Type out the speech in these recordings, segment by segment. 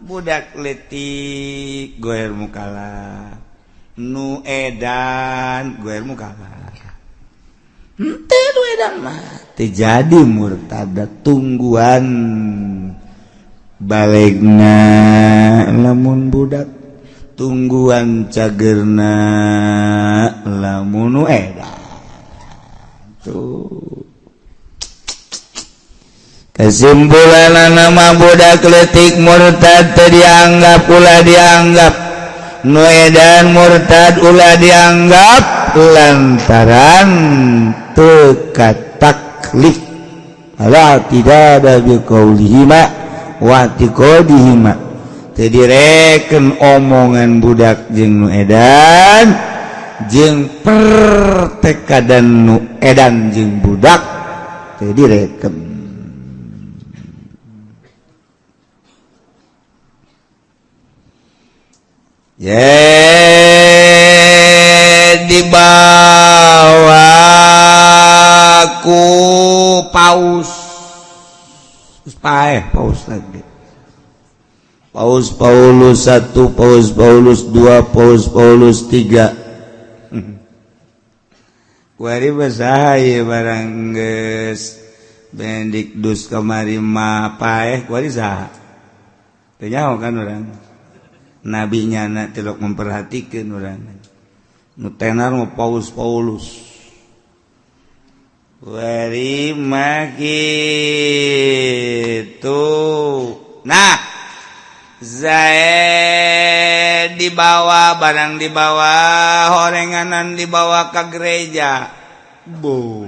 Budak letik goer mukala, nu edan goer mukala. Henteu, nu edan mah teu jadi murtad, tungguan balegna lamun budak, tungguan cagerna lamun nu edan. Tuh, kesimpulan nama budak letik murtad teu dianggap, ulah dianggap. Nu edan murtad ulah dianggap, lantaran teu kataklif. La tidak ada biqaulihima wa i'tiqadihima, teu direken omongan budak jeung nu edan, jeung pertekadan nu edan jeung budak teu direken. Ye, dibawa ku paus. Terus paeh paus lagi. Paus Paulus 1, Paus Paulus 2, Paus Paulus 3. Kuari basaha ieu barang geus Benediktus kamari mah paeh kuari saha? Teu nyaho kan urang. Nabi nyana tilok memperhatikan orang nu tenar mah Paus Paulus wari mah gitu. Nah, Zaid dibawa, barang dibawa, horenganan dibawa ke gereja. Bu,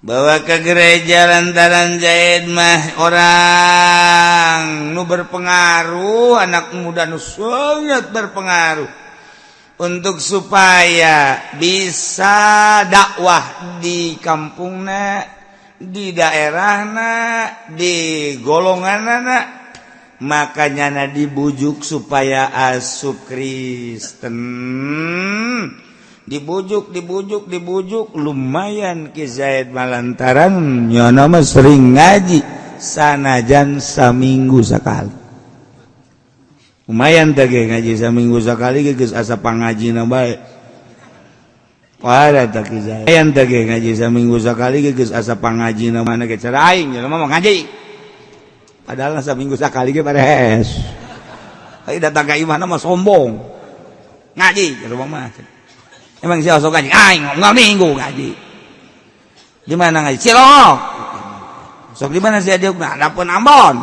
bawa ke gereja lantaran Zaid mah orang nu berpengaruh, anak muda nu sangat berpengaruh, untuk supaya bisa dakwah di kampungna, di daerahna, di golonganna, makanya na dibujuk supaya asup Kristen. Dibujuk, dibujuk, dibujuk, lumayan Ki Zaid malantaran nyana mah sering ngaji sanajan saminggu sekali. Lumayan teh ge ngaji saminggu sekali ge geus asa pangajina bae. Pada teh Ki Zaid. Lumayan teh ge ngaji saminggu sekali ge geus asa pangajina mana ge cara aing jelema mah ngaji. Padahal saminggu sekali ge beres. Ai datang ka imahna mah sombong. Ngaji jelema mah. Emang siapa sok ngaji? Aing nggak minggu ngaji. Di mana ngaji? Cilok. Sok di mana sih dia? Nah, dapun Ambon.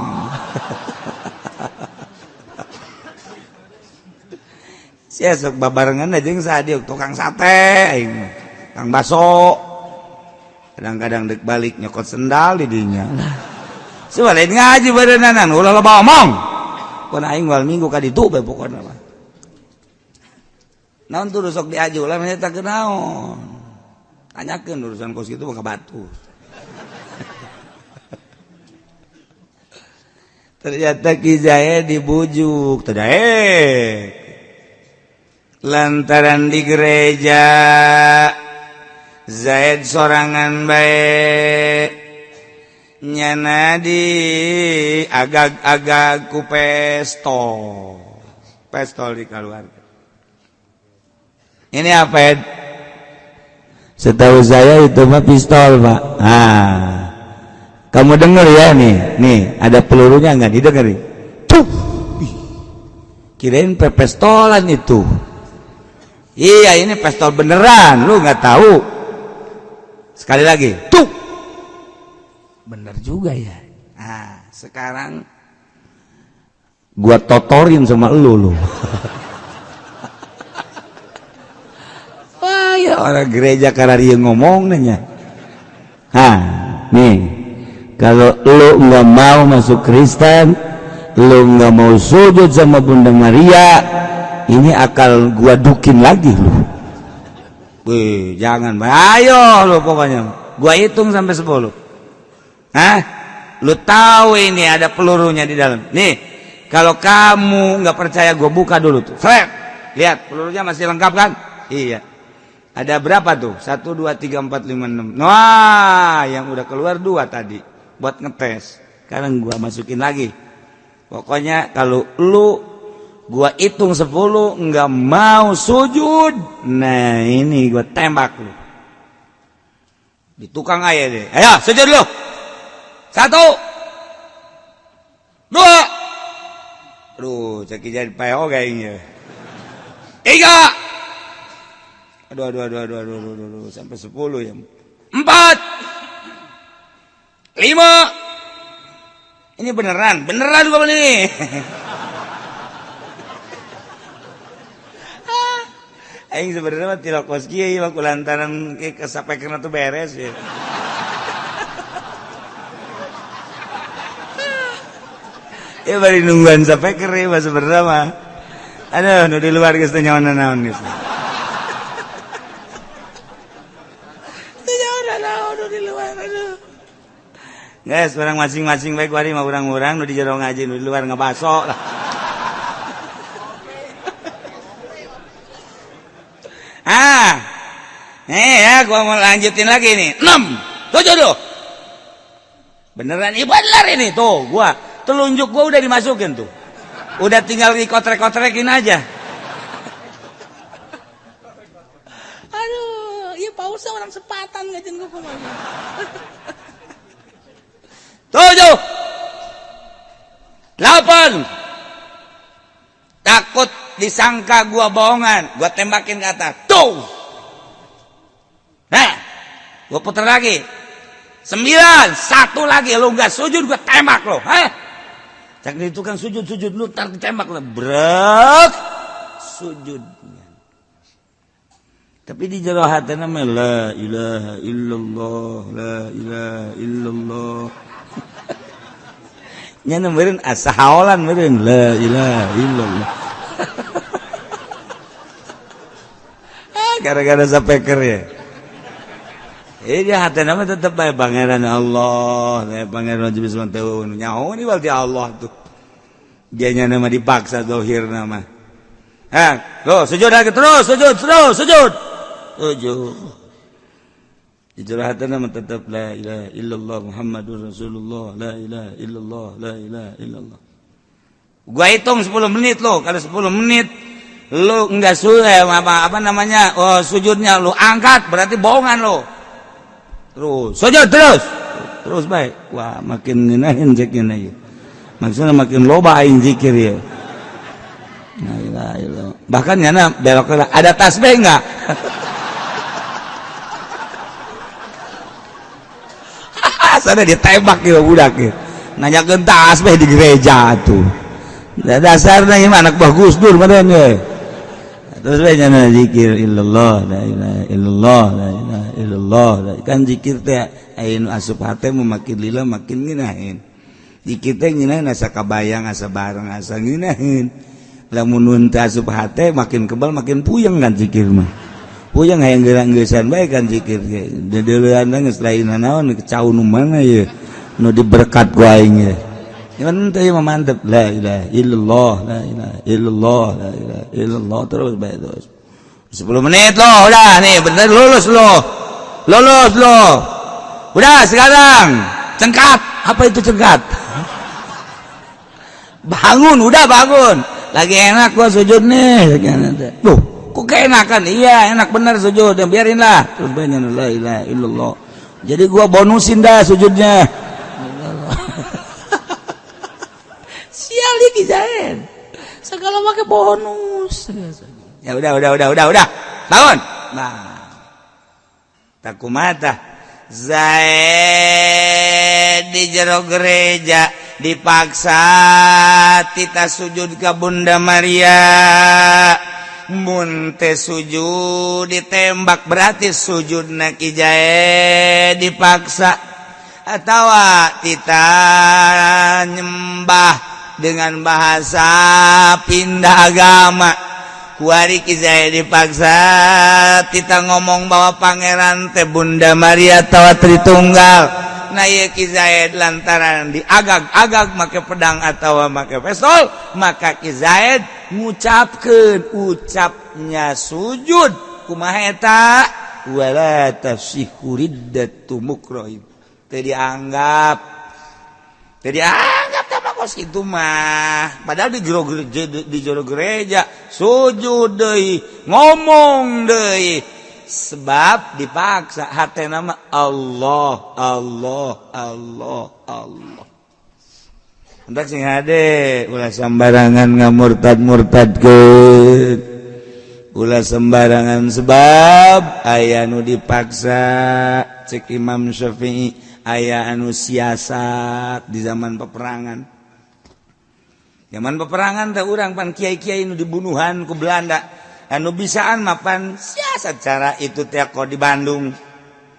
Sia sok babarengan jeung sadiuk tukang sate aing. Kang baso. Kadang-kadang dek balik nyokot sendal di dinya. Sia lain ngaji beureunanan ulah loba omong. Pon aing wal minggu ka ditu bae pokona mah. Naon tuh sok diaju lah mah teu naon. Tanyakeun urusan kos kitu mah ka batu. Ternyata Ki Zaid dibujuk, teu daek. Lantaran di gereja Zaid sorangan bae nyana di agag-agag ku pestol. Pestol dikeluarkan. Ini apa, Ed? Setahu saya itu mah pistol, Pak. Ah. Kamu denger ya nih. Nih, ada pelurunya enggak? Didengar nih. Tuh. Kirain pestolan itu. Iya, ini pistol beneran, lu nggak tahu. Sekali lagi. Tuh. Bener juga ya. Nah, sekarang gua totorin sama lu lu. Wah, ya orang gereja karena dia ngomong nanya. Hah, nih. Kalau lu nggak mau masuk Kristen, lu nggak mau sujud sama Bunda Maria, ini akal gua dukin lagi lu. Wih, jangan, ayo lu pokoknya. Gua hitung sampai 10. Hah? Lu tahu ini ada pelurunya di dalam. Nih, kalau kamu nggak percaya gua buka dulu tuh. Seret. Lihat, pelurunya masih lengkap kan? Iya. Ada berapa tuh? 1, 2, 3, 4, 5, 6. Wah, yang udah keluar 2 tadi buat ngetes. Sekarang gua masukin lagi. Pokoknya kalau lu gua hitung 10 nggak mau sujud, nah ini gua tembak lu. Di tukang aja deh. Ayo sujud lu. 1 2. Aduh, cek jadi PO kayaknya. 3. Aduh, aduh, aduh, aduh, aduh, aduh, aduh, sampai 10 ya. 4. 5. Ini beneran, beneran gua beli. Aing sebenarnya mah tilok kos kieu mah kulantaran kesapekeun tuh beres ya. Ya bari nungguan sapeker ya mah sebenarnya mah. Aduh, nu di luar geus teu nyaho naon geus. Teu nyaho naon nu di luar aduh. Guys, orang masing-masing baik wari mah urang-urang nu di jero ngaji nu di luar ngebaso lah. Ah. Nih ya, gua mau lanjutin lagi nih. 6, 7 tuh. Beneran ini bener ini tuh, gua telunjuk gua udah dimasukin tuh. Udah tinggal dikotrek-kotrekin aja. Aduh, iya pausa orang sepatan ngajin gua kumaha. 7, 8. Takut disangka gua bohongan, gua tembakin ke atas. Tuh. Nah, gua puter lagi. 9, 1 lagi lu nggak sujud gua tembak lo. Hah? Cak di tukang sujud-sujud lu tar ditembak lo. Brek. Sujudnya. Tapi di jero hatena mah la ilaha illallah, la ilaha illallah. Nya meureun asa haolan meureun la ilaha illallah. Gara-gara sapeker ya. Dia hatena mah tetep bae pangeran Allah, pangeran Jebi Suwanteun nyaho ni berarti Allah tuh. Dia nya nama dipaksa zahirna mah. Ah, lo sujud lagi terus, sujud, terus, sujud. Sujud. Di jero hatena mah tetep la ilaha illallah Muhammadur Rasulullah, la ilaha illallah, la ilaha illallah. Gua hitung 10 menit lo, kalau 10 menit lu enggak sudah apa namanya, oh, sujudnya lu angkat berarti bohongan lo. Terus sujud terus. Terus baik. Wah, makin ngeunaheun zikirna ieu. Maksudnya makin loba aing zikir ya. La ilaha illallah. Bahkan nyana belok ada tasbih enggak? Sana ditembak ya budak ya. Nanyakeun tasbih di gereja tuh. Dasarna ieu anak buah Gus Dur meureun ye. Terus we nyana zikir illallah la ilaha illallah la ilaha illallah. Kan zikir teh aya nu asup hate makin lila makin ngeunaheun. Zikir teh ngeunaheun asa kabayang asa bareng asa ngeunaheun. Lamun nun teh asup hate makin kebal makin puyeng kan zikir mah. Puyeng hayang geurang-geusan bae kan zikir ge. Deudeuleun geus lain naon cau nu mana ye nu diberkat ku aing ye. Cuman teh mah mantep la ilaha illallah la ilaha illallah la ilaha illallah terus bae terus. 10 menit lo udah nih bener lulus lo. Lulus lo. Udah sekarang cengkat. Apa itu cengkat? Bangun, udah bangun. Lagi enak gua sujud nih. Tuh, kok keenakan? Iya, enak bener sujud. Biarin lah. Terus banyak la ilaha illallah. Jadi gua bonusin dah sujudnya. Sial iki Zain. Segala pakai bonus. Ya udah. Bangun. Nah. Takumata. Zaid di jero gereja dipaksa tita sujud ka Bunda Maria. Mun teh sujud ditembak berarti sujudna Ki Zaid dipaksa atawa tita nyembah dengan bahasa pindah agama. Kuari Ki Zaid dipaksa tita ngomong bahwa pangeran teh Bunda Maria tawa Tritunggal. Nah ieu Ki Zaid lantaran diagag-agag make pedang atawa make pistol, maka Ki Zaid ngucapkeun ucapnya sujud kumaha eta wala tafsihu riddatu mukrahim. Teu dianggap Jadi anggap sama kos itu mah. Padahal di jero gereja, di jero gereja sujud deui, ngomong deui. Sebab dipaksa hati nama Allah, Allah, Allah, Allah. Entak sing hade ulah sembarangan ngamurtad-murtadkeun. Ulah sembarangan sebab aya nu dipaksa cek Imam Syafi'i, aya anu siasat di zaman peperangan. Zaman peperangan teh urang pan kiai-kiai nu dibunuhan ku Belanda. Anu bisaan mapan siasat cara itu teh kok di Bandung.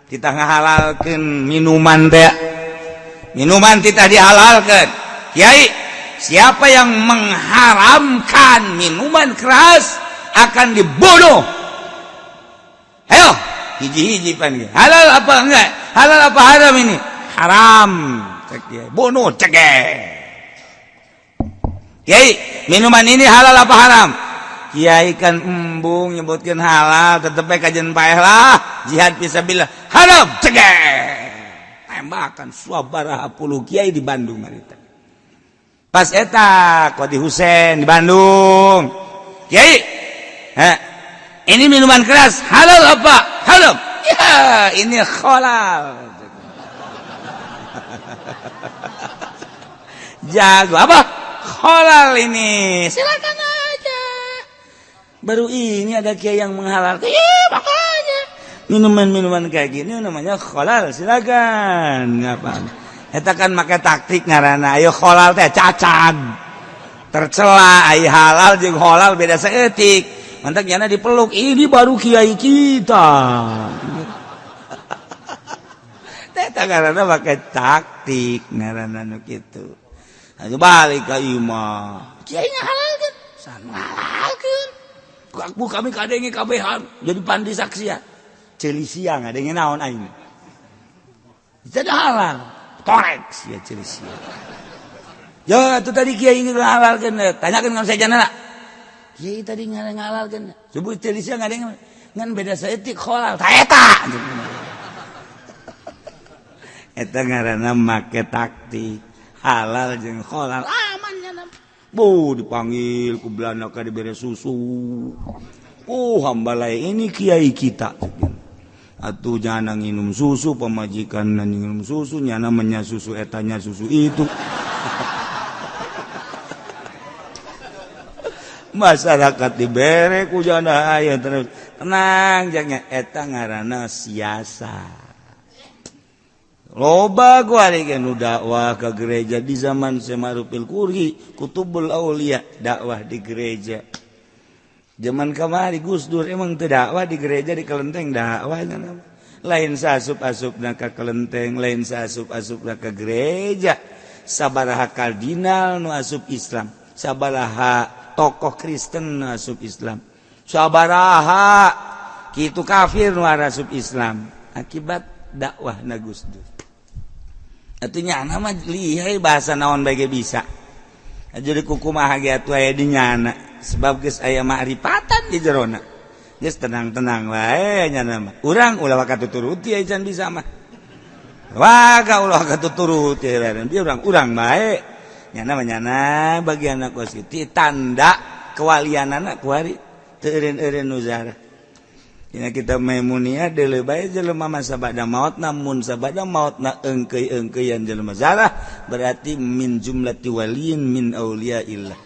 Kita ngahalalkeun minuman teh. Minuman kita dihalalkeun. Kiai, siapa yang mengharamkan minuman keras akan dibunuh. Ayo, hiji-hiji pan halal apa enggak? Halal apa haram ini? Haram. Cek kiai, bunuh cek. Kiai, minuman ini halal apa haram? Kiai kan embung nyebutkeun halal, tetep bae kajen paeh lah. Jihad fisabilillah. Haram cek. Tembakan sabaraha puluh kiai di Bandung harita. Pas eta Qadi Husen di Bandung. Kiai, ha, ini minuman keras halal apa? Halal. Ya, ini halal. Jago apa? Halal ini. Silakan aja. Baru ini ada kiai yang menghalalkan. Iya, makanya minuman-minuman kayak gini namanya halal, silakan. Ngapa? Eta kan make taktik ngaranna. Ayo halal teh cacat. Tercela ai halal jeung halal beda saeutik. Mantak nyana dipeluk, ini baru kiai kita. Eta ngaranna make taktik ngaranna nu kitu. Ayo balik ka imah. Kiai ngahalalkeun, saha ngahalalkeun. Ku kami kadenge kabehan jadi pandi saksian. Ceuli sia ngadenge naon aing. Jadi halal. Torek sia ceuli sia. Ya itu tadi kiai ngahalalkeun, tanyakeun ka sejenna. Kiai tadi ngahalalkeun. Subuh ceuli sia ngadenge ngan beda saeutik halal. Ta eta. Eta ngaranna make taktik halal jeung halal aman nya. Bu dipanggil ku Belanda ka dibere susu. Oh hambalai ini kiai kita. Atuh nyana nginum susu, pamajikan nginum susu, nyana menya susu etanya susu itu. Masyarakat dibere ku jana aya terus. Tenang jangan eta ngaranna siasat. Loba gua ari nu dakwah ke gereja di zaman Semarupil Kurhi, Kutubul Aulia dakwah di gereja. Zaman kamari Gus Dur emang teu dakwah di gereja di kelenteng dakwah lain saasup-asupna ka kelenteng, lain saasup-asupna ka gereja. Sabaraha kardinal nu asup Islam, sabaraha tokoh Kristen nu asup Islam, sabaraha kitu kafir nu asup Islam akibat dakwahna Gus Dur. Atuh nyana mah lihai bahasa naon bae ge bisa. Jadi kukumaha ge atuh aya di nyana sebab geus aya ma'rifatan di jerona. Geus tenang-tenang wae nyana mah. Urang ulah waka tuturuti aya can bisa mah. Waka ulah waka tuturuti dia urang-urang bae. Nyana mah nyana bagian kos kitu tanda kewalianana kuari teu eureun-eureun nu zarah. Dina kitab Maimuniyah deuleu bae jelema mah sabada maotna mun sabada maotna eungkeuy-eungkeuyan jelema zarah berarti min jumlati waliyin min auliyaillah.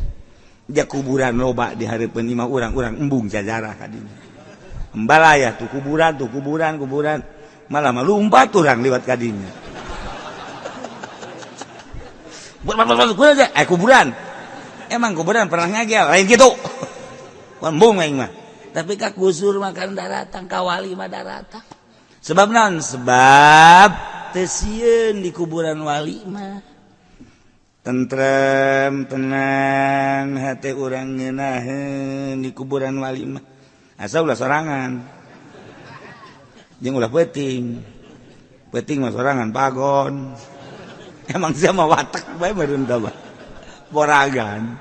Dia kuburan loba di hareupeun imah urang-urang embung jajarah ka dinya. Embalaya tuh kuburan kuburan malah mah lumpat urang liwat ka dinya. Kuburan. Emang kuburan pernah ngagel lain kitu. Embung aing mah. Tapi ka Gus Dur makan daratang, ka wali mah daratang. Sebab naon? Sebab teu sieun di kuburan wali mah. Tentrem, tenang hate urang ngeunaheun di kuburan wali mah. Asa ulah sorangan. Jeung ulah peuting. Peuting mah sorangan pagon. Emang sia mah watak bae meureun tah mah. Boragan.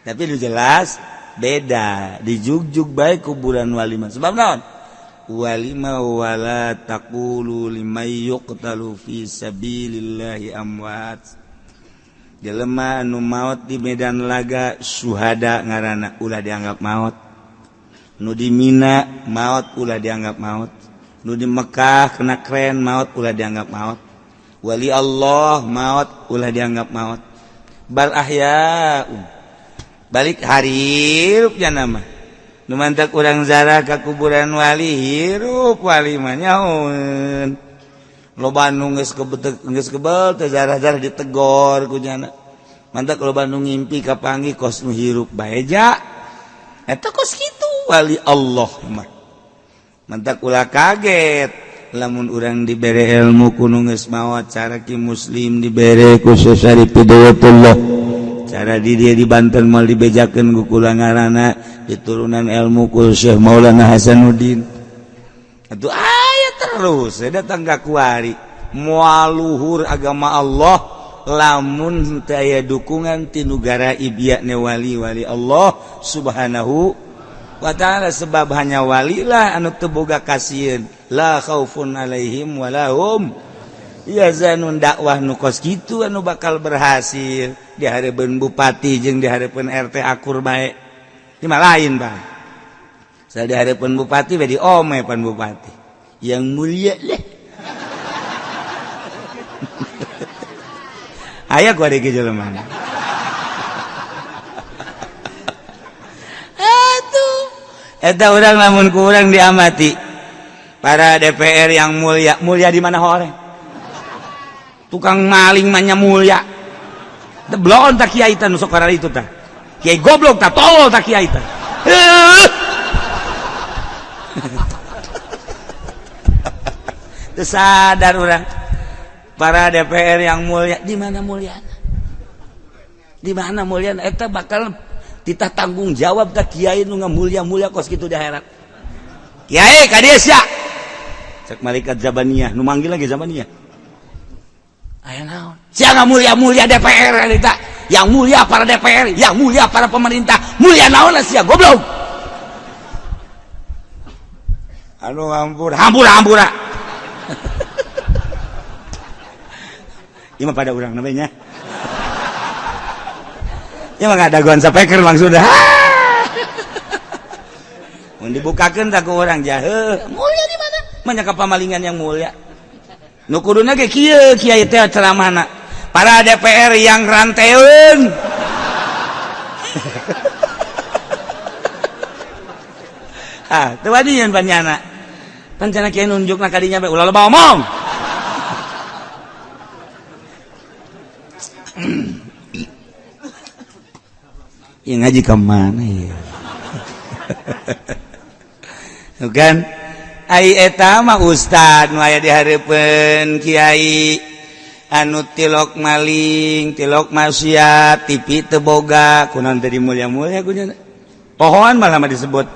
Tapi nu jelas beda dijugjug baik kuburan wali mah. Sebab naon? Wali mah wala taqulu liman yuqtalu fi sabilillahi amwat. Jelema anu maot di medan laga suhada ngaranna ulah dianggap maot. Nu di Mina maot ulah dianggap maot. Nu di Mekah kena kren maot ulah dianggap maot. Wali Allah maot ulah dianggap maot. Bal ahya balik hirup nya mah. Nu mantak urang zarah ka kuburan wali hirup wali mah nyahoeun. Loba nu geus kebel teh zarah-zarah ditegor ku nyana. Mantak loba nu ngimpi kapanggih kos nu hirup bae ja. Eta kos kitu wali Allah mah. Mantak ulah kaget lamun urang dibere ilmu ku nu geus maot cara ki muslim dibere ku Syarif Hidayatullah. Cara di dia di Banten moal dibejakeun ku kula ngaranna diturunan ilmu ku Syekh Maulana Hasanuddin. Atuh aya terus datang ka kuari moal luhur agama Allah lamun teu aya dukungan ti nugara ibiakne wali-wali Allah Subhanahu wa ta'ala sebab hanya walilah anu teu boga kasieun la khaufun alaihim walahum yahzanun. Dakwah nu kos kitu anu bakal berhasil di hareupeun bupati jeung di hareupeun RT akur bae ieu mah lain Bang. Saya di hareupeun bupati bae diome pan bupati yang mulia leh. Aya ku ada jelema. Atuh eta urang lamun ku urang diamati para DPR yang mulia, mulia di mana hore? Tukang maling mah nya mulia. Teu bloon tah kiai tah nu sok itu tah. Kiai goblok tah tolol tah kiai tah. Teu sadar urang. Para DPR yang mulia, di mana mulyana? Di mana mulyana? Eta bakal titah tanggung jawab tah kiai nu ngamulia-mulia kos kitu di akhirat. Kiai ka dieu sia. Cek malaikat Zabaniyah nu manggil lagi Zabaniyah. Aya naon? Sia ngamulia-mulia DPR eta. Yang mulia para DPR, yang mulia para pemerintah, mulia naon sia goblok. Anu hampura, hampura, hampura. Ieu mah pada urang namanya. Ieu mah ngadagoan sapeker langsung dah. Mun dibukakeun tah ku urang jaheuh. Mulia di mana? Manya ka pamalingan yang mulia. Nu kuduna ge kieu kiai teh ceramahna. Para DPR yang ranteun. Ah, teu wani nyeun panyana. Pancana kiai nunjukna ka dinya bae ulah loba omong. Ya ngaji ke mana ya? Bukan? Ai eta mah ustad nu aya di hareupeun kiai anu tilok maling, tilok maksiat, TV teu boga, kunaon teh dimulia-mulia kunyana. Pohoan malah mah disebut.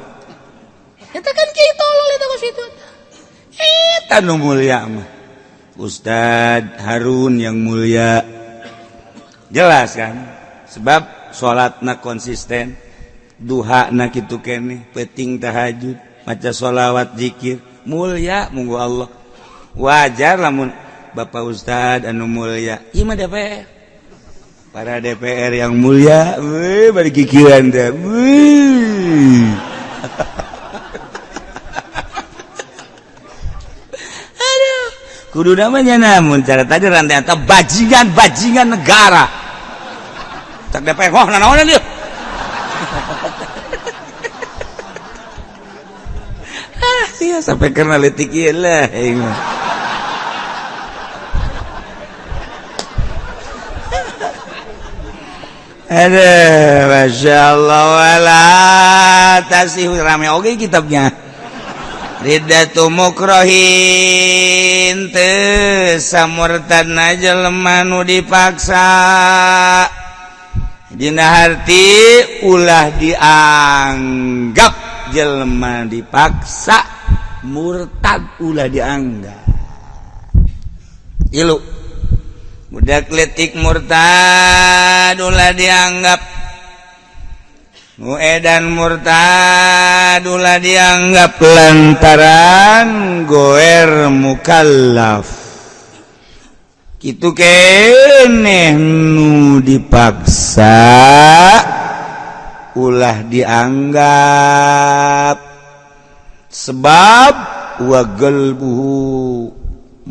Eta kan kiai tolol eta kos kitu. Eta nu mulia mah. Ustad Harun yang mulia. Jelas kan? Sebab salatna konsisten, duhana kitu keneh, peuting tahajud, maca sholawat zikir, mulia munggu Allah. Wajar lamun Bapak Ustad anu mulia. Ieu mah DPR. Para DPR yang mulia, weuh bari kikieuan teh. Weuh. Aduh, kudu namanya namun cara tadi rantai atau bajingan-bajingan negara. Cak DPR, wah nanaonan dia. Ah, sia sampai karena leutik ieu lah aing mah. Aduh, Masya Allah wala tasih rame oge kitabnya. Riddatu mukrohin teu samurtadna jelema nu dipaksa. Dina harti ulah dianggap jelema dipaksa murtad ulah dianggap. Ilu budak letik murtad ulah dianggap, nu edan murtad ulah dianggap lantaran goer mukallaf. Kitu keneh nu dipaksa ulah dianggap sebab wa qalbuhu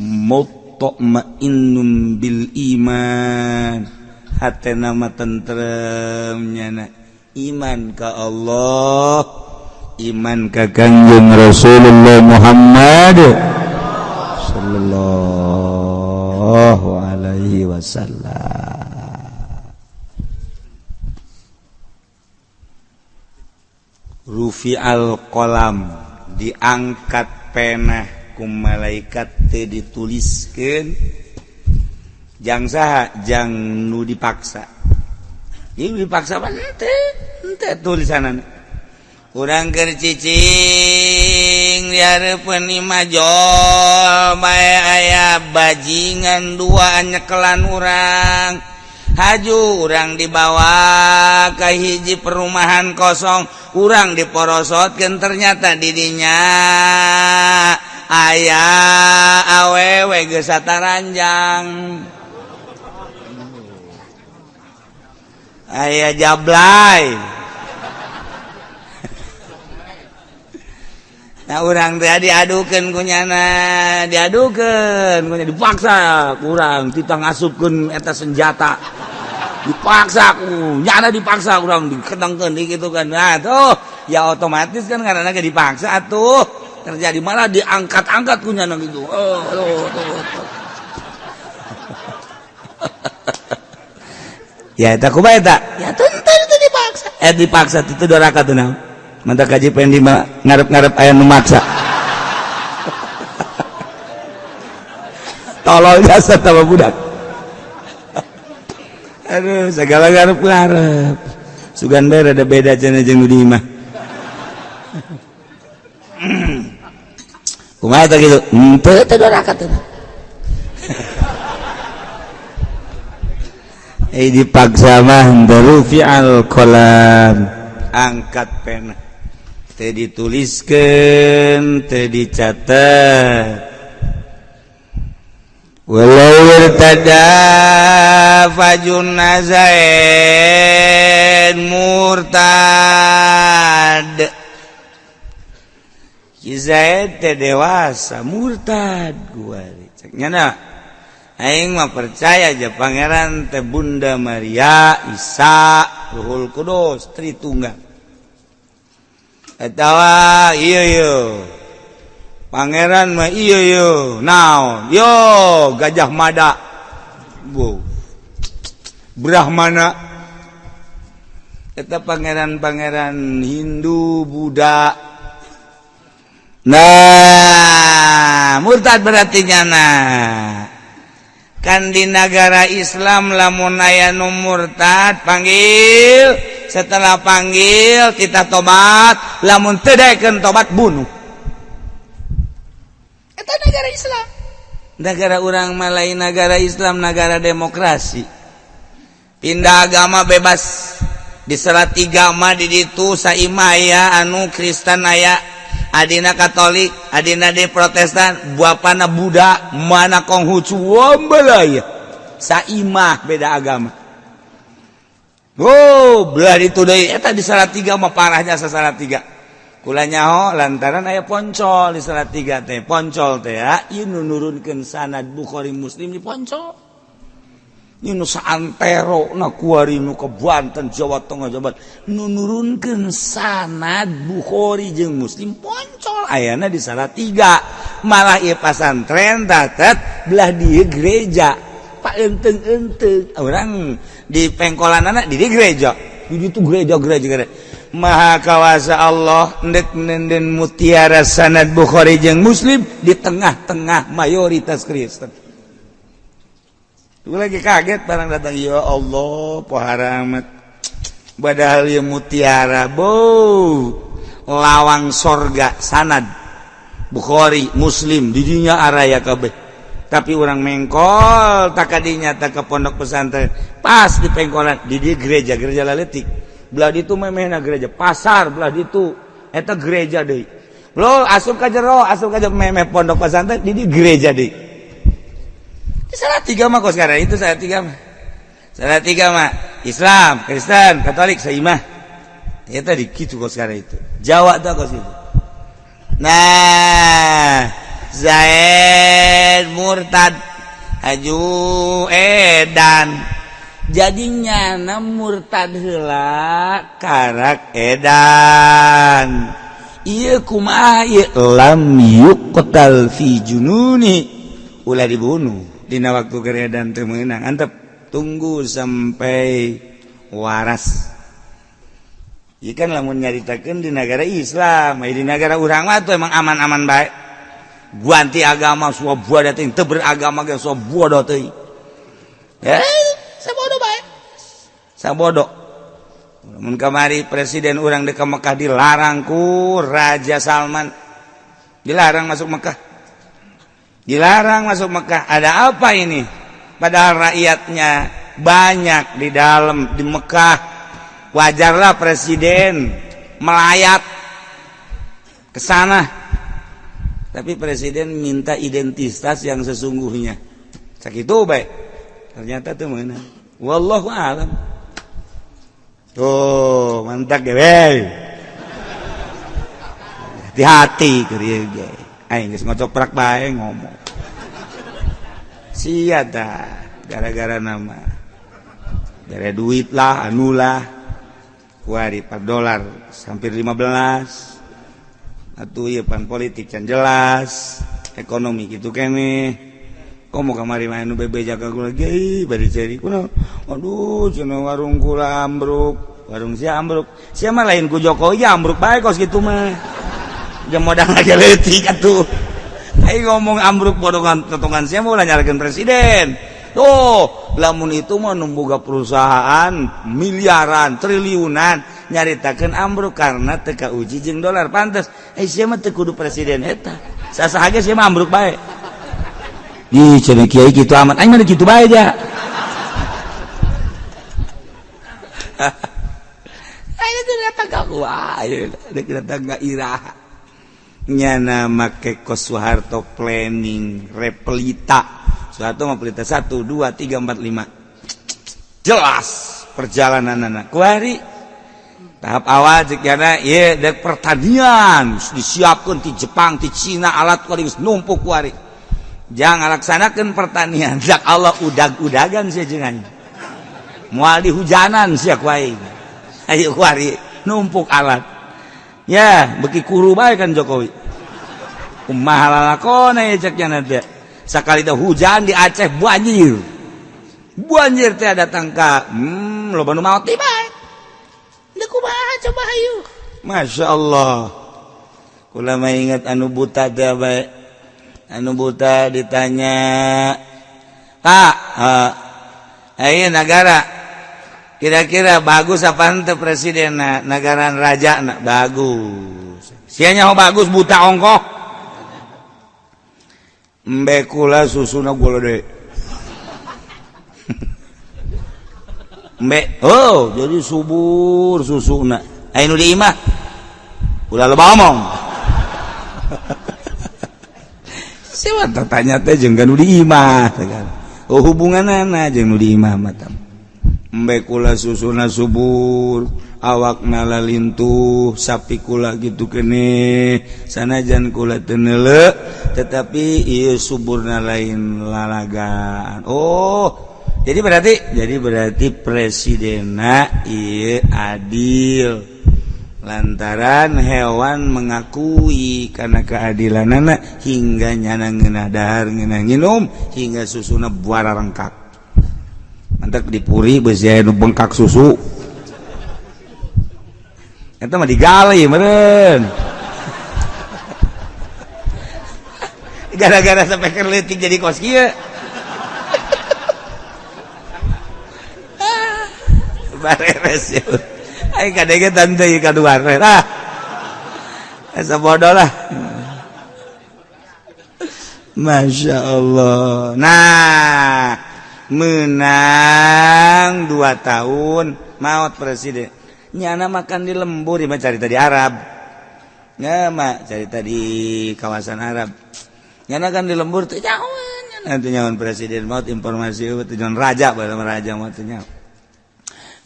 mutmainnun bil iman, hatena mah tentrem nyana iman ka Allah, iman ka Kangjeng Rasulullah Muhammad sallallahu alaihi wasallam. Rufi'al qalam, diangkat pena ku malaikat teu dituliskeun jang saha, jang nu dipaksa. Ieu dipaksa mah henteu tulisanana. Urang keur cicing di hareupeun imah jol bae aya bajingan dua nyekelan urang. Haju urang dibawa ke hiji perumahan kosong, urang diporosotkeun ternyata didinya aya awewe geus sataranjang, aya jablay. Nah urang teh diadukeun ku nyana, diadukeun ku nyana, dipaksa kurang titah ngasupkeun eta senjata. Dipaksa ku nyana, dipaksa urang diketengkeun di kitu kan. Nah tuh ya otomatis kan karena ge dipaksa atuh terjadi malah diangkat-angkat ku nyana gitu. Oh tuh tuh. Ya eta kumaha eta? Ya tentu itu dipaksa. Dipaksa itu doraka tuh naon? Mantap kaji pendi ngarep-ngarep aya nu maksa. Tolol jasa tambah budak. Aduh, segala ngarep-ngarep. Sugan bae rada beda cenah jeung nu di imah. Kumaha teh kitu? Henteu teh doraka teh. Dipaksa mah rufi'al qalam, angkat pena teu dituliskeun, teu dicatet. Walau irtada fajun nazain murtad. Ki Zaid teh dewasa murtad gua cek nyana. Aing mah percaya aja pangeran teh Bunda Maria, Isa, Ruhul Kudus, Tritunggal. Atawa iya yo. Pangeran mah iya yo. Naon? Yo Gajah Mada. Bu. Brahmana. Eta pangeran-pangeran Hindu, Buddha. Nah, murtad berarti nyana. Kan di negara Islam lamun aya nu murtad panggil, setelah panggil kita tobat, lamun teu daekeun tobat bunuh. Eta negara Islam. Negara urang mah lain negara Islam, negara demokrasi. Pindah agama bebas. Di Salatiga mah di ditu saimah aya anu Kristen aya, adina Katolik, adina di Protestan, bapana Buddha, mana Konghucu, wambelaya. Saimah beda agama. Oh, belah itu deui eta di Salatiga mah parahnya Salatiga. Kula nyaho lantaran aya poncol di Salatiga teh, poncol teh ya, ieu nu nurunkeun sanad Bukhari Muslim di poncol. Ieu nu saantero na kuari nu ke Banten, Jawa Tengah, Jawa Barat, nu nurunkeun sanad Bukhari jeung Muslim poncol ayana di Salatiga. Malah ieu pasantren tatet belah dieu gereja. Pak enteng-enteng orang di pengkolanana di gereja. Di ditu gereja-gereja gereja. Maha kawasa Allah ndek nenden mutiara sanad Bukhari jeung Muslim di tengah-tengah mayoritas Kristen. Gue lagi kaget barang datang, ya Allah pohara amat. Padahal ya mutiara bo lawang sorga sanad Bukhari Muslim didinya araya kabeh. Tapi orang mengkol tak kadinya tak ke pondok pesantren pas di pengkolan di gereja gereja laletik belah ditu memehna gereja pasar belah ditu eta gereja deui lo asup ka jero asup ka jero memeh pondok pesantren di gereja deui. Salah tiga mah kos karena itu salah tiga mah. Salah tiga mah Islam, Kristen, Katolik, saimah. Ya tadi gitu kos karena itu. Jawa tuh kos itu. Nah, Zaid murtad aju edan. Jadi nyana murtad heula karak edan. Ieu kumaha ieu lam yuqtal fi jununi. Ulah dibunuh dina waktu keur edan teu meunang. Antep tunggu sampai waras. Ieu kan lamun nyaritakeun di negara Islam, di negara urang mah tuh emang aman-aman bae. Ganti agama suah teuing, teu beragama ge suah teuing. Sabodo bae. Sabodo. Mun kamari presiden urang dek ka Mekah dilarang ku Raja Salman. Dilarang masuk Mekah. Dilarang masuk Mekah. Ada apa ini? Padahal rakyatnya banyak di dalam di Mekah. Wajarlah presiden melayat ke sana. Tapi presiden minta identitas yang sesungguhnya. Sakitu bae. Ternyata tuh mana? Wallahu a'lam. Tuh, mantap ge we. Hati-hati keur ieu ge. Aing geus ngocoprak bae ngomong. Sia tah gara-gara nama. Gara duit lah, anu lah. Kuari per dolar hampir 15. Atuh ieu pan politik can jelas, ekonomi gitu kene. Komo kamari mah anu bebeja ka kula ge bari ceri kunaon. Aduh cenah warung kula ambruk, warung sia ambruk. Sia mah lain ku Jokowi ambruk bae kos kitu mah. Jeung modal lagi leutik atuh. Aing ngomong ambruk bodongan totongan sia mah ulah nyalahkeun presiden. Tuh, lamun itu mah nu boga perusahaan miliaran, triliunan nyaritakeun ambruk karena teu kauji jeung dolar pantes. Eh sia mah teu kudu presiden eta. Sasaha ge sia mah ambruk bae. Ih, cenah kiai kitu amat. Aing mah kitu bae ja. Aing teh datang ka kumaha, deuk datang ka iraha. Nyana make kos Soeharto planning repelita. Soeharto mah pelita 1 2 3 4 5. Jelas perjalanan anak. Kuari tahap awal cek nyana ieu dek pertanian disiapkeun ti Jepang, ti Cina alat kuari geus numpuk kuari. Jangan laksanakan pertanian dak Allah udag-udagan sia jeung aing. Moal dihujanan sia ku aing. Ayo kuari numpuk alat. Ya, beki kuru bae kan Jokowi. Kumaha lalakona ye cek nyana teh. Sakali teh hujan di Aceh banjir. Banjir teh datang ka loba nu maot bae. Deuk kumaha coba hayu. Masya Allah. Kula mah ingat anu buta teh bae. Anu buta ditanya, Pak, ayo negara kira-kira bagus apa ente presiden negara raja na? Bagus. Sia nyaho bagus buta ongkoh. Embe kula susuna golode. Embe, oh jadi subur susuna. Ayo nu di imah. Ulah loba omong. Siapa tanya teh jeung nu di imah. Oh hubunganana jeung nu di imah mah tah. Embe kula susuna subur, awakna lalintuh, sapi kula gitu kene, sanajan kula teu neuleu, tetapi ieu suburna lain lalagan. Oh, jadi berarti presidenna ieu adil. Lantaran hewan mengakui karena keadilanana hingga nyana ngeunah dahar ngeunah nginum hingga susuna buara rengkak. Mantak dipuri beusi aya nu bengkak susu. Eta mah digali meureun. Gara-gara sampai keur leutik jadi kos kieu. Bareres ya. Aing kadege tante ieu ka luar ah. Asa bodoh lah. Masya Allah. Nah, menang 2 tahun maut presiden. Nyana makan di lembur, mah cari tadi Arab. Nya mah cari tadi kawasan Arab. Nyana kan di lembur teh jauh. Nanti nyawan presiden maut informasi teu nyawan raja bae raja maut teu nyawa.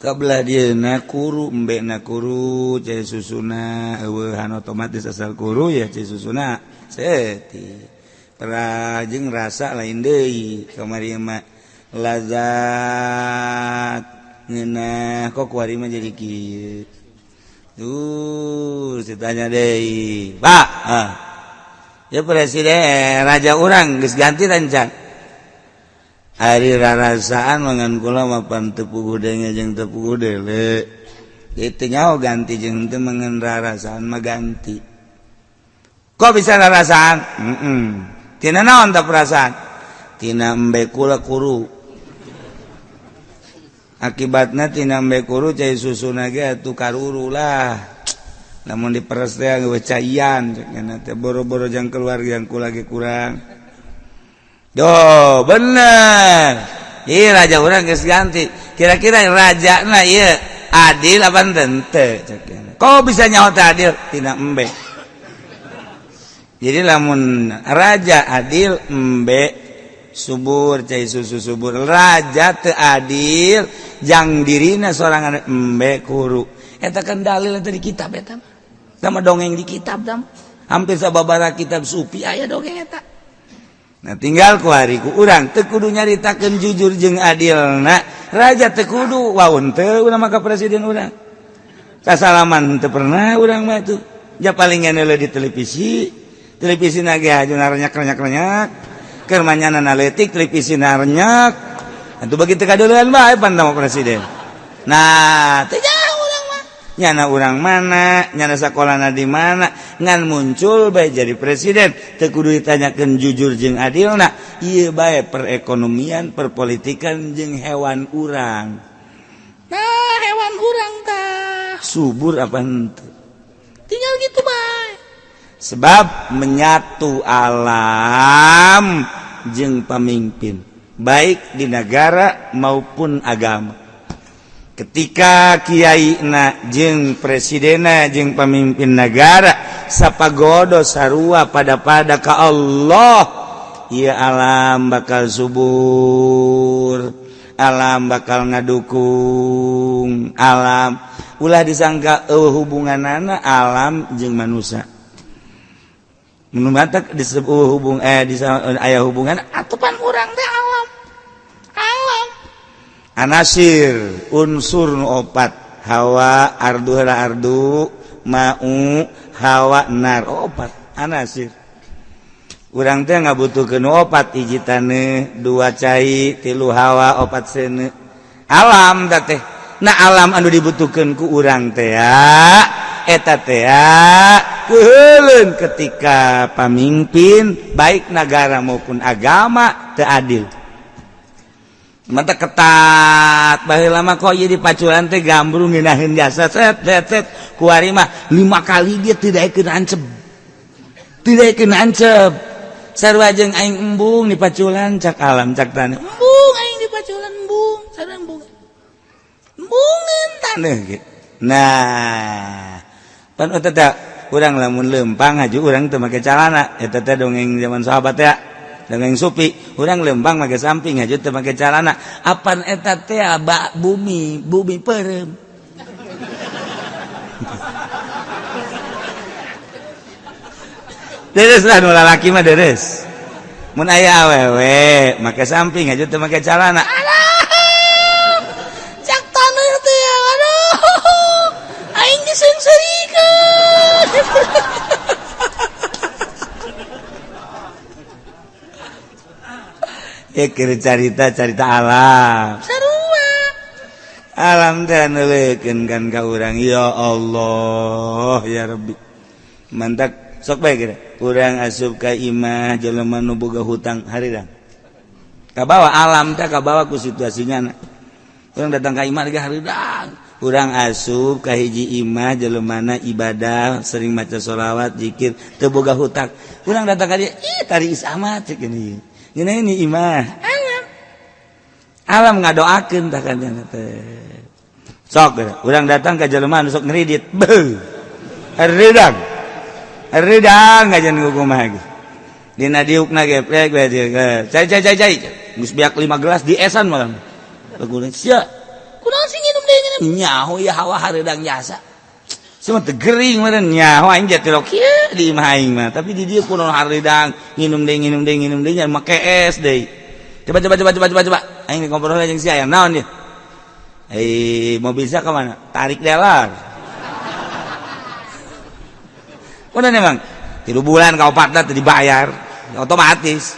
Kabelah dieuna kuru embekna kuru cai susuna eueuhan otomatis asal kuru ya cai susuna seeti. Perajeng rasa lain deui kamari mah lazat ngeunah kok kuari mah jadi kieu. Tuh ditanya deui, Pak. Ah. Ya presiden raja urang geus ganti rancan. Ari rarasaan mangan kula mah pan teu puguh denge jeung teu puguh dele. Itu nyaho ganti jeung teu mangan rarasaan mah ganti. Kok bisa rarasaan? Tina naon tah perasaan? Tina embe kula kuru. Akibatna tina embe kuru cai susuna ge atuh karuru lah. Namun diperes teh geus caian cenah teh boro-boro jang keluarga yang kula ge kurang. Doh, bener. Ieu raja urang geus ganti. Kira-kira rajana ieu adil apa henteu cek. Kok bisa nyaho teh adil? Tina embe. Jadi lamun raja adil embe subur cai susu subur. Raja teu adil jang dirina sorangan embe kuru. Eta kan dalil eta di kitab eta mah. Sama dongeng di kitab dam. Hampir sababaraha kitab sufi aya dongeng eta. Nah tinggal ku hari ku urang teu kudu nyaritakeun jujur jeung adilna. Raja teu kudu waun teu urang mah ka presiden urang. Kasalaman teu pernah urang mah tuh. Ja paling ngeuneuh di televisi. Televisi na ge aju narenyak-renyak-renyak. Keur manyana leutik televisi narenyak. Atuh bagi teu kadeuleun bae pan tama presiden. Nah, teu nyana urang mana, nyana sakolana di mana, ngan muncul bae jadi presiden, teu kudu ditanyakeun jujur jeung adilna, ieu bae perekonomian, perpolitikan jeung hewan urang. Nah, hewan urang tah subur apa henteu? Tinggal gitu bae. Sebab menyatu alam jeung pamimpin, baik di negara maupun agama. Ketika kiai na jeung presidena jeung pemimpin negara sapagodo sarua pada-pada ka Allah, ieu alam bakal subur, alam bakal ngadukung alam. Ulah disangka eueuh hubunganana alam jeung manusia. Mun matak disebut hubung aya hubungan atupan urang teh alam. Alam anasir unsur nu opat hawa ardu heula ardu mau hawa nar opat anasir. Urang teh ngabutuhkeun opat, hiji taneuh, dua cai, tilu hawa, opat seuneu. Alam tah teh. Nah alam anu dibutuhkeun ku urang teh eta teh keuheuleun ketika pamimpin baik negara maupun agama teu adil. Mata ketat baheula mah kok ieu di paculan teh gambrung ngeunaheun jasa set set set kuari mah 5 kali dia tidak kena ancep. Tidak kena ancep. Sarua jeung aing embung di paculan cak alam cak taneuh. Embung aing di paculan embung, sarua embung. Embungeun taneuh ge. Nah, pan eta teh urang lamun leumpang haju urang teu make calana, eta teh dongeng zaman sahabat ya. Dongeng supi, urang lempang make samping aja teu make calana. Apan eta teh bak bumi, bumi peureum. Deres lah nu lalaki mah deres. Mun aya awewe make samping aja teu make calana. Alah. Cak taneuh teh aduh. Aing diseungseurikeun. Ya keur carita-carita alam. Sarua. Alam teh neulekeun kan ka urang ya Allah ya Rabbi. Mantak sok bae geura. Urang asup ka imah jelema nu boga hutang harirang. Kabawa alam teh kabawa ku situasinya. Urang datang ka imah ge harirang. Urang asup ka hiji imah jelemana ibadah sering maca sholawat zikir teu boga hutang. Urang datang ka dieu ih tari is amat cek ini. Ini ini imah alam alam ngadoakeun tah kan teh. Sok urang datang ka jelema anu sok ngeridit. Beuh. Haridang. Haridang ngajan kumaha ge. Dina diukna ge plek we dieu. Cai cai cai cai. Geus beak 5 gelas di esan malah. Laguna sia. Kunaon sih nginum deui nginum? Nyaho ya hawa hareudang jasa. Cuma teu gering meureun nyaho aing jatuh kieu di imah aing mah. Tapi di dieu kunaon hareudang nginum deui nginum deui nginum deui nya make es deui. Coba coba coba coba coba coba. Aing ngobrol jeung sia aya naon ieu? Eh, mobil sia ka mana? Tarik dealer. Udah memang 3 bulan kau patna teu dibayar otomatis.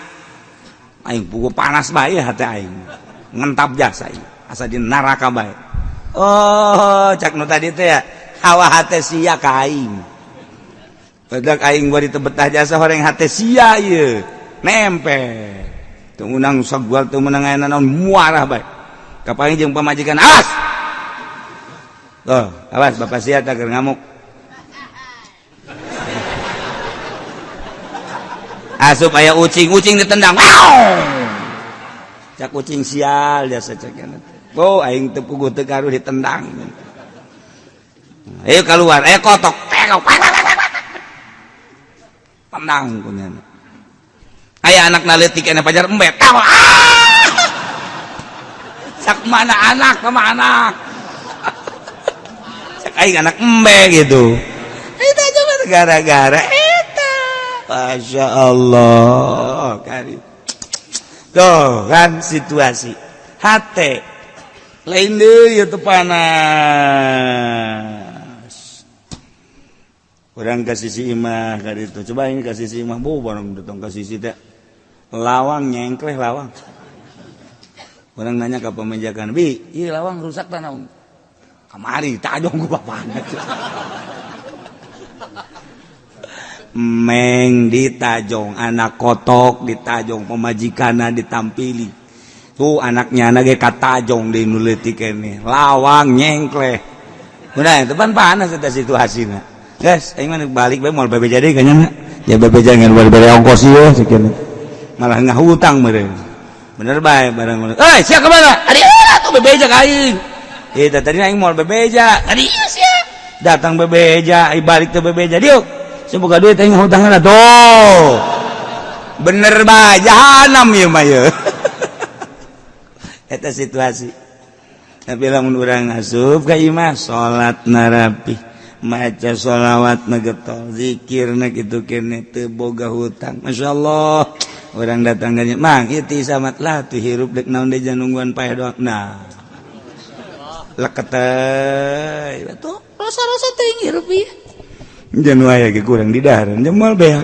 Aing pugu panas bae hati aing. Ngentap jasa ieu. Asa di neraka bae. Oh, cak nu tadi teh ya. Hawa hate sia ka aing. Badak aing bari teu betah jasa horeng hate sia ieu. Nempel. Teu meunang sagual teu meunang aya naon muarah bae. Kapanggih jeung pamajikan awas. Tuh, awas bapak sia teh keur ngamuk. Asup aya ucing, ucing ditendang. Wow! Cak ucing sial jasa cak. Oh, aing teu puguh teu karuh ditendang. Ayo keluar, ayo kotok. Tendang kunyana. Aya anak naleutik ena pajar embet. Ah! Cak mana anak sama anak. Cak aing anak embe gitu. Itu aja gara-gara eta. Masya Allah kari. Tuh kan situasi hate lain deui ieu teu panas. Urang ka sisi imah ka ditu. Coba ini ka sisi imah bu barang datang ka sisi teh. Lawang nyengkleh lawang. Urang nanya ka pemajakan, "Bi, ieu lawang rusak tah naon?" Kamari tajong ku bapana. Meng ditajong anak kotok ditajong pemajikanna ditampili tuh anaknya anak ge katajong di nu leutik keneh lawang nyengkleh udah itu pan panas eta situasina guys aing mah balik bae moal bebeja deui kanya ya bebeja ngan bari ongkos ieu sakieu malah ngahutang meureun bener bae barang euy sia ka mana ari atuh bebeja ka aing eta tadi aing moal bebeja tadi sia datang bebeja ai balik teh bebeja diuk semoga duit aing hutangna tuh. Bener bae jahanam ieu mah ieu. Eta situasi. Tapi lamun urang asup ka imah salatna rapi, maca sholawatna getol, zikirna kitu keneh teu boga hutang. Masyaallah. Urang datang ka nya, "Mang, ieu ti samat lah tuh hirup deuk naon deui nungguan paeh doang." Nah. Leket teh. Tuh rasa-rasa teh hirup ieu. Jangan aya ge kurang di dahareun jemal beak.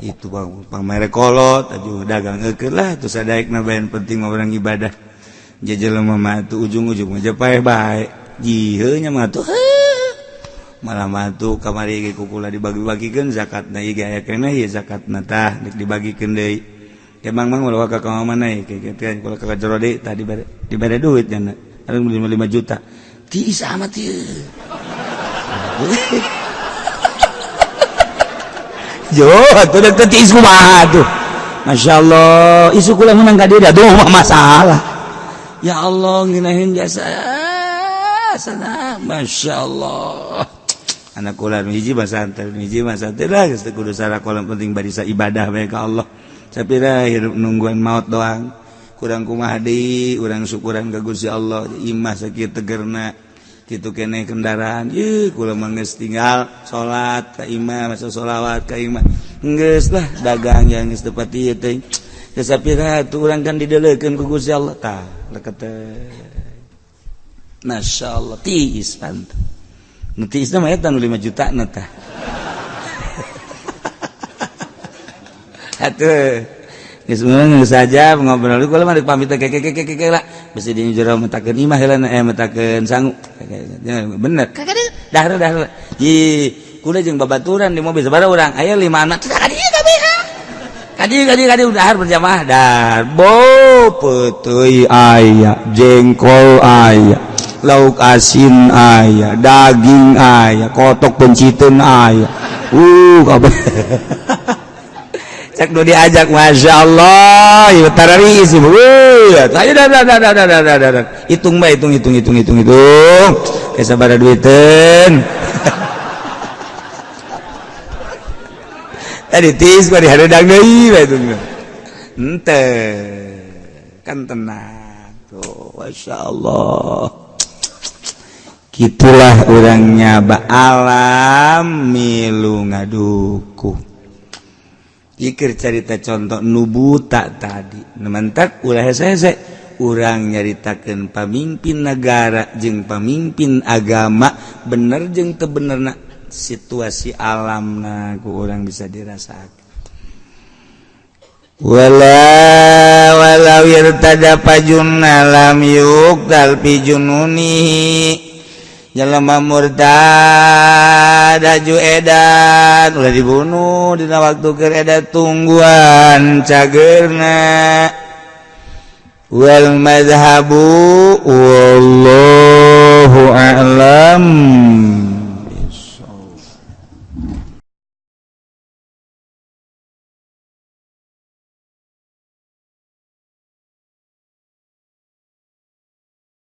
Itu bang pamere kolot aju dagang eukeun lah teu sadaekna bae penting mah urang ibadah. Jelema mah atuh ujung-ujung mah paeh bae. Jiheu nya mah atuh. Malah mah atuh kamari ge kukula dibagi-bagikeun zakatna ieu ge aya keneh ieu zakatna tah deuk dibagikeun deui. Emang mah ulah ka mana ieu kieu teh kula ka jero deui tah dibere duit nya. Ada 5 juta. Tiis amat ieu. Jo, atuh dek teh tiis kumaha tuh. Masya Allah, isu kula menang ka dieu aduh mah masalah. Ya Allah, ngeunaheun jasa sana. Masya Allah. Anak kula nu hiji mah santai, nu hiji mah santai lah geus teu kudu sarakola penting barisa ibadah bae ka Allah. Sapira hirup nungguan maut doang. Kurang kumaha deui, urang syukuran ka Gusti Allah, imah sakieu tegerna. Kitu keneh kendaraan ieu kula mah geus tinggal salat ka imah masa sholawat ka imah geus lah dagang yang geus tepat ieu teh geus sapira atuh urang kan dideleukeun ku Gusti Allah tah leket teh masyaallah tiis pantu nu tiisna mah eta nu 5 juta na tah atuh geus meunang saja ngobrol kula mah pamit teh keke lah besi di jero metakeun imah heula metakeun sangu bener dahar dahar ji kula jeung babaturan di mobil sabaraha urang aya 5 anak ka dieu kabeh ka dieu ka dieu ka dieu dahar berjamaah dahar bo peuteuy aya jengkol aya lauk asin aya daging aya kotok penciteun aya kabeh cek nu diajak Masya Allah ieu tarari isi ayo dah dah dah dah dah dah hitung bae hitung hitung hitung hitung hitung geus sabaraha duiteun Tadi tiis bari hareudang deui bae tunggu. Henteu. Kan tenang. Tuh, Masya Allah. Gitulah orangnya ba alam milu ngaduku. Pikir cerita contoh nu buta tadi. Mantak ulah hese urang nyaritakeun pamimpin negara jeung pamimpin agama bener jeung teu benerna situasi alamna ku urang bisa dirasakan. Wala walau irtada fajunna lam yuqtal fi jununihi, jelema murtad aju edan ulah dibunuh dina waktu keur edan, tungguan cagerna. Wal madhabu wallahu a'lam.